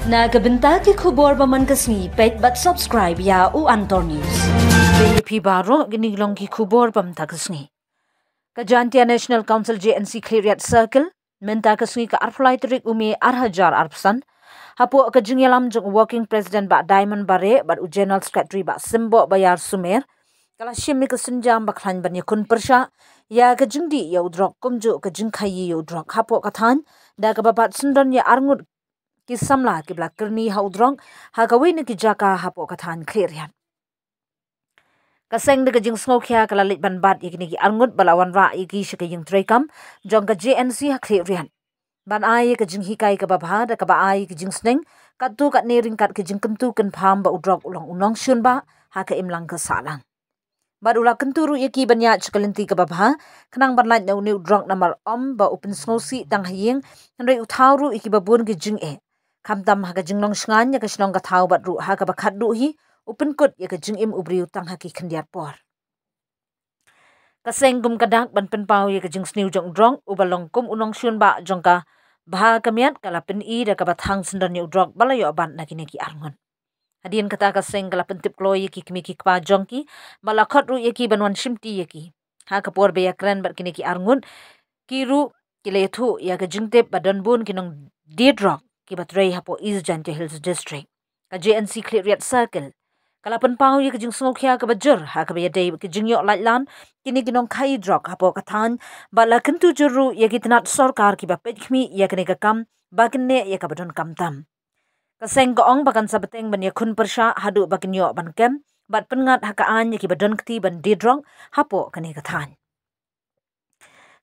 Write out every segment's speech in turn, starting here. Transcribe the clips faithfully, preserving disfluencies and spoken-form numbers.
Na ka bynta ki khubor ba man ka sngi, peit bad subscribe ïa u Antor News. Peit phi baroh, kine ki long ki khubor ba mynta ka sngi. Ka Jaintia National Council, J N C, Khliehriat Circle, mynta ka sngi ka arphew lai tarik u May ar hajar arphew san, hapoh ka jingïalam jong u Working President Bah Diamond Bareh bad u General Secretary Bah Symboh Bayar Sumer, ka la shim ïa ka sienjam ba khlaiñ ban ïakhun pyrshah ïa ka jingdih ïa u drok kumjuh ka jingkhaïi ïa u drok hapoh ka thaiñ, da kaba bat syndon ïa arngut ki samla kiba la kyrni ha u drok ha kawei na ki jaka hapoh ka thaiñ Khliehriat. Ka seng da ka jingsngewkhia ka la leit ban bat ïa kine ki arngut bad la wanrah ïa ki sha ka ïing treikam jong ka J N C ha Khliehriat, ban ai ïa ka jinghikai kaba bha da kaba ai ïa ka jingsneng katto katne ryngkat ka jingkyntu kynpham ba u drok u long u nongshun bah ha ka imlang ka sahlang. Bad u la kyntu ruh ïa ki ban ïaid sha ka lynti kaba bha, khnang ban lait na une u drok, namar ym ba u pynsngewsih tang ha ïing, hynrei u thaw ruh ïa kiba bun ki jingeh, khamtam ha ka jinglong shngaiñ ïa ka shnong ka thaw bad ruh ha kaba khatduh hi, u pynkut ïa ka jingim u briew tang ha ki khyndiat por. Ka seng kum ka dak ban pynpaw ïa ka jingsniew jong u drok uba long kum u nongshun bah jong ka bha ka miat, ka la pyni da kaba thang syndon ïa u drok ba la ïoh bat na kine ki arngut. Hadien kata ka seng ka la pyntip kloi ïa ki kmie ki kpa jong ki, bad la khot ruh ïa ki ban wan shimti ïa ki. Ha ka por ba ïakren bad kine ki arngut, ki ruh ki la ïathuh ïa ka jingtip ba don bun ki nongdie drok kiba trei hapoh East Jaintia Hills District. Ka J N C Khliehriat Circle ka la pynpaw ïa ka jingsngewkhia kaba jur ha kaba ïadei bad ka jingïoh lait lan kine ki nongkhaïi drok hapoh ka thaiñ, bad la kyntu jur ruh ïa ki tnat sorkar kiba peit khmih ïa kane ka kam ba kin neh ïa kaba donkam tam. Ka seng ka ong ba kan sa bteng ban ïakhun pyrshah haduh ba kin ïoh ban kem bad pynngat ha ka aiñ ïa kiba don kti ban die drok hapoh kane ka thaiñ.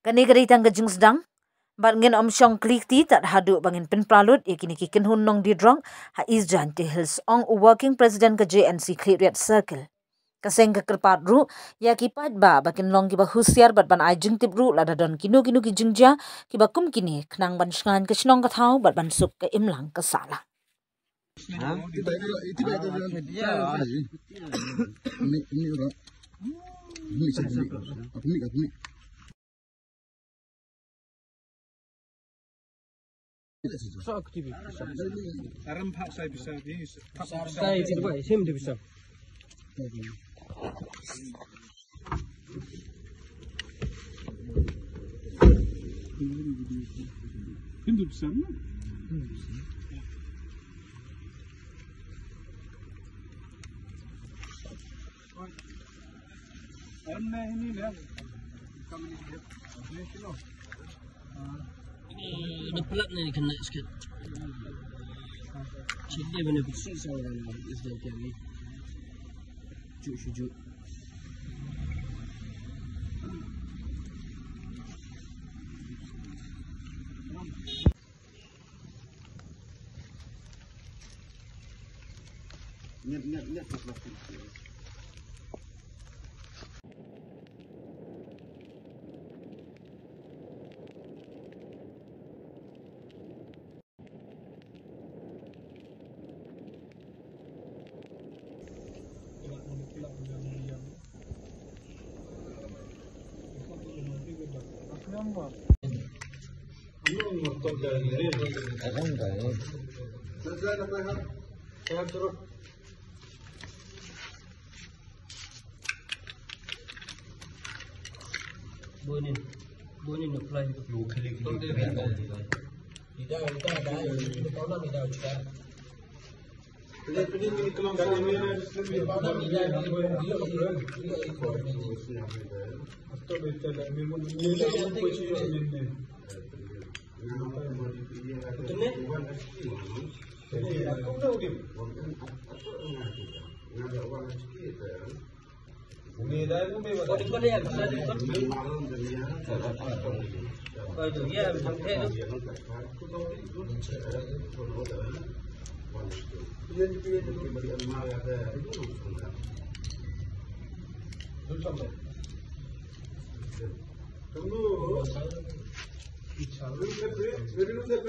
Kane ka dei tang ka jingsdang, bad ngin ym shong kli kti tad haduh ba ngin pynpra lut ïa kine ki kynhun nongdie drok ha East Jaintia Hills, ong u Working President ka J N C Khliehriat Circle. Ka seng ka kyrpad ruh ïa ki paidbah ba kin long kiba husiar bad ban ai jingtip ruh lada don kino kino ki jingjia kiba kum kine, khnang ban shngaiñ ka shnong ka thaw bad ban suk ka imlang ka sahlang. Ini, ini, ini, ini. Ini, ini, ini, ini. Ini, ini, ini,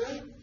ini.